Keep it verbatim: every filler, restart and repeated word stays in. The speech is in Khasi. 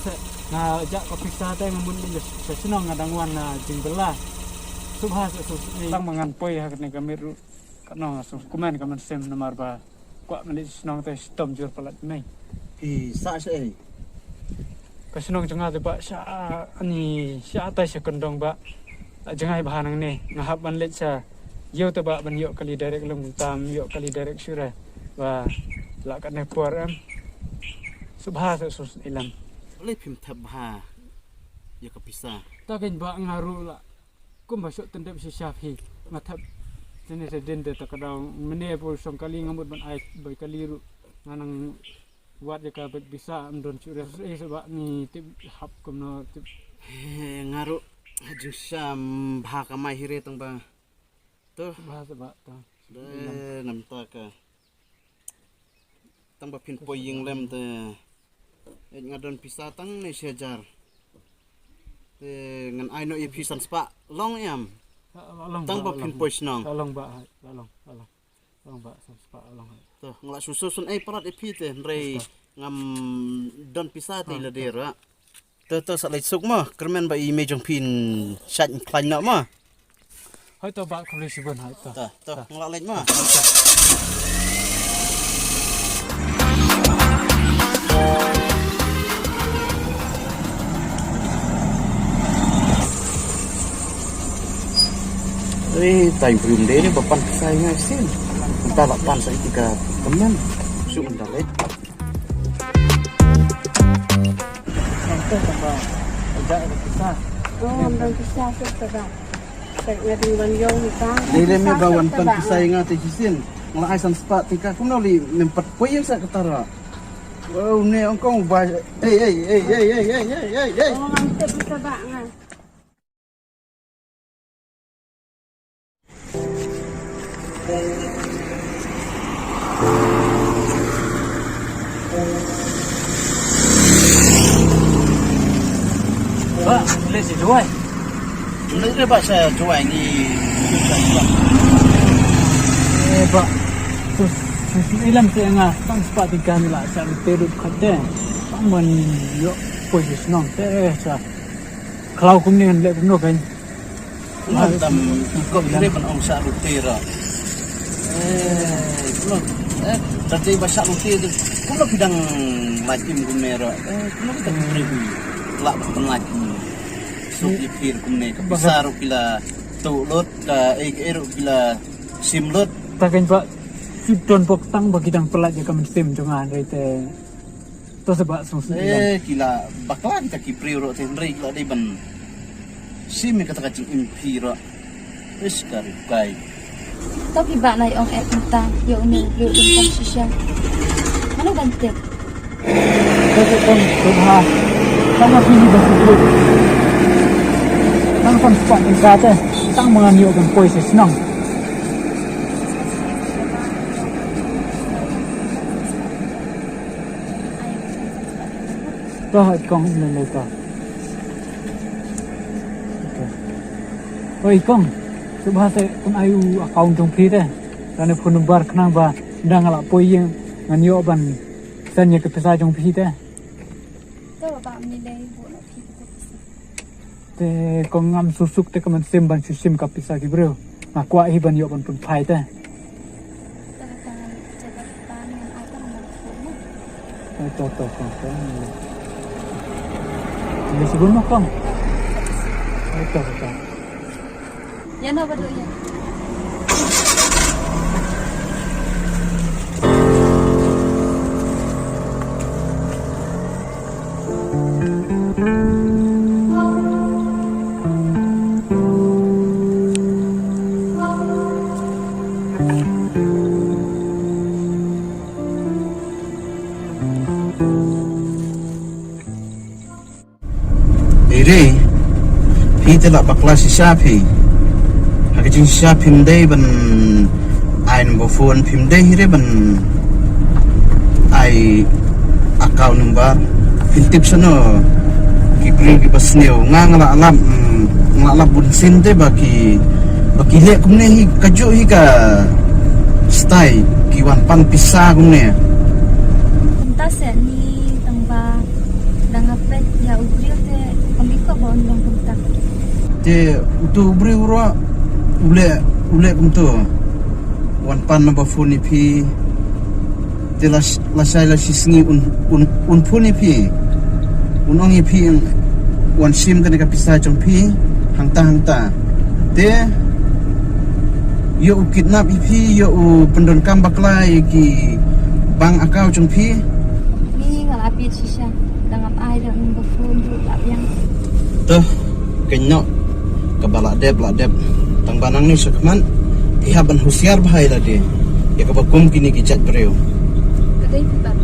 Nga jah ka pisa te nga mut sha shnong nga dang wan na jingbylla. Sngewbha sa sngewbha. Tang ba ngan poi ha kane ka miet ruh. Katno nga sngewkmen ka mynsiem namar ba kwah ban leit sha shnong te shitom jur palat mei. Phi sah shaei? Ka shnong jong nga te ba sha ani sha tai sha kyndong ba. La jngai bha nangne nga hap ban leit sha ïew te ba ban ïoh kali direct lum tam ïoh kali direct shuh re. Ba la katne por em. Sngewbha sa sngewbha. Balei phim thep bha ïa ka pisa? Ta kein ba nga ruh la kumba shu tyndep shisha phi. Nga thep tene te dien te ta ka daw mene pul song kali nga mut ban ai bai kali ruh. Nga nang wad ïa ka bek pisa am don shuh re. Sa ba ni tip hap kumno tip. He, nga ruh ha jingshisha bha kamai hi re tang ba. To. Bha sa ba ta. Dei namta ka. Tang ba phin poi ïing lem te. Eh, nga don pisa tang ne shi hajar. Te ngan ai noh ïa phi san spah long ïam. Tang ba phin poi shnong. Long ba, long, long. Long ba san spah long. To, nga la shu shu sun ei palat ïa phi te hynrei ngam don pisa te la der. To, to, sa leit suk mo, kyrmen ba i mei jong phin shait khlaiñ noh mo. Hai to ba khublei shibun hai to. To, to, nga la leit mo. Eh, tai briew ym dei ne ba pan pisa ïa nga shisien. Mynta la pan sa ïa ka kmen. Shu mynta leit. Nangta tang ba ïa ka pisa. Oh, ngam don pisa shuh tang ba. Sa nga dei ban ïoh ni ka. Dei le me ba wan pan pisa ïa nga te shisien. Nga la ai san spah tyngka kumno lei mem pat poi ïa sa kata ra. Oh, ne ong kong ba. Ei, ei, ei. Oh, ngam tip pisa ba nga. Ba, leh sha Jowai. Leh ba sha Jowai ngi. Eh, ba. Sus, sus, ilam te nga, tang spah tyngka ni la, sha ni te ruh khat te. Tang man ïoh poi sha shnong te, sha. Khlaw kumne ngan leh kumno kan. Kumno tam kong ïa ban ong shah lute ra. Eh, kumno, eh, tadi ba shah lute tu. Kumno phi dang lait im kumne ra. Eh, kumno kita kumne. Lah ban lait im. So ki phi kumne ka pisa ruh ki la tu lut ka eh, eh ruh ki la sim lut. Ta kan ba shu don bok tang ba ki dang pynlait ïa ka mynsiem jong nga hynrei te. To sa ba sngewsih. Eh, ki la bakla kita ki briew ruh te hynrei ki la dei ban sim ïa kata ka jingim phi ruh. Ish ka ri kai. To phi ba nai ong eh mynta ïa une u briew u dang shisha. Mano ban tip? To to to to ha. Tang ma phi ni ba sukut. Tang kan spah ni ka te. Tang ma ngan ïoh ban poi sha shnong. To ha kong ne ne to. Oi kong, sngewbha sa pyn ai u account jong phi te. Lane phone number khnang ba nda nga la poi ïing ngan ïoh ban send ïa ka pisa jong phi te. To ba mi dei bu na phi te pisa. Te kong ngam suk suk te ka mynsiem ban shu shim ka pisa ki briew. Nga kwah hi ban ïoh ban pynphai te. Ai to to to to. Ni sibun mo kong. Ai to to. Ïa no ba dei ïa. Ire, phi te la bakla shisha phi. Ha ka jingshisha phim dei ban ai number phone phim dei hi re ban ai account number. Phin tip shano ki briew kiba sniew. Nga nga la lap, mm, nga la lap bun sien te ba ki, ba ki leh kumne hi kajuh hi ka style ki wan pan pisa kumne. Kumta se ni tang ba dang hapet. Te utu u briew ruh u leh, u leh kumtu. Wan pan number phone ïa phi. Te la, la shai la shi sngi un, un, un phone ïa phi. Un ong ïa phi wan shim kane ka pisa jong phi hangta hangta. Te ïoh u kidnap ïa phi, ïoh u pyndonkam bakla ïa ki bank account jong phi. Ni nga la pit shisha. Tang ap ai da number phone ruh la biang. Toh, keiñ noh. Kaba la dep, la dep. Tang ba nangne shakhmat phi hap ban husiar bha ïa lade ïa kaba kum kine ki jait briew. Ka dei phi ban